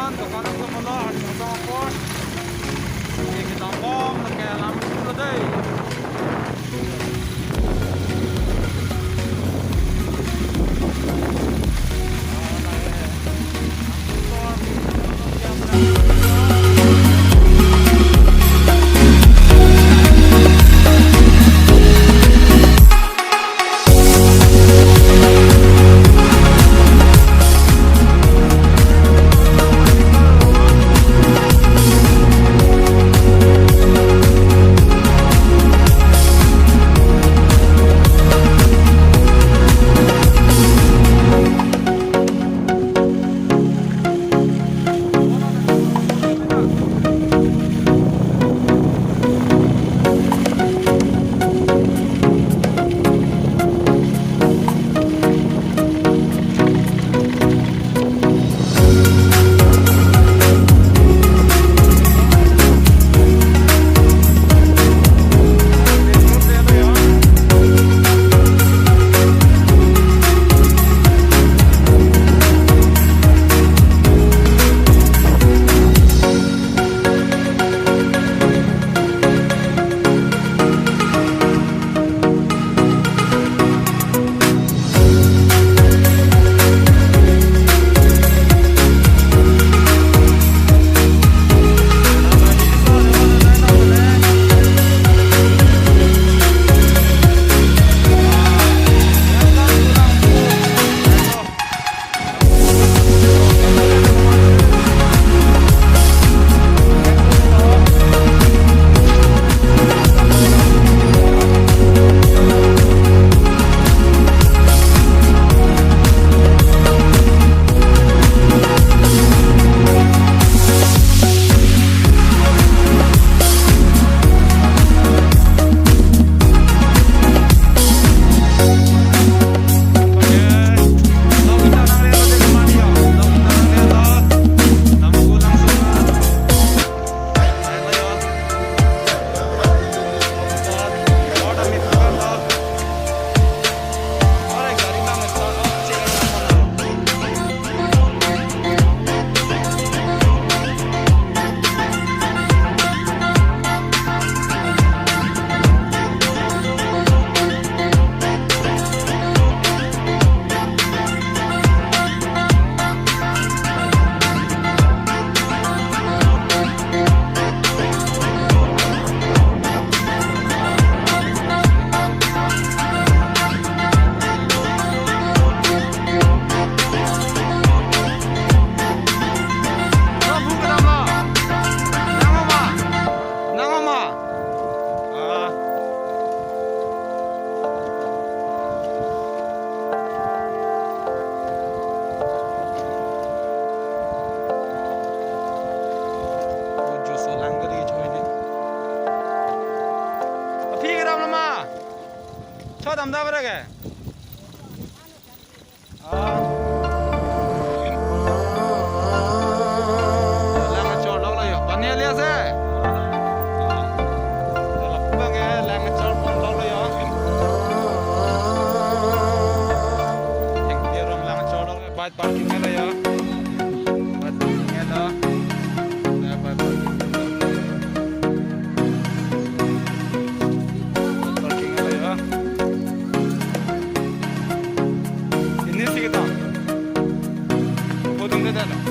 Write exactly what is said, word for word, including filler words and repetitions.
Dokan ke molo, hari Sabtu apor. Oke, kita bom, oke, lam dulu deh. Nang oma? Ah. Ojo so lang kali choi ni. Aphi kedam lama. Cho damda bare ke? Ah. Lang chor lok lo yo. Pani ali ase. Dalam bang ya, lang chor pon lok lo yo. Yang dia rom lang chor lok lo. Bike parking lo yo. Bike parking lo. Ya, bike parking. Bike parking lo yo. Ini sih kita. Potong kita lo.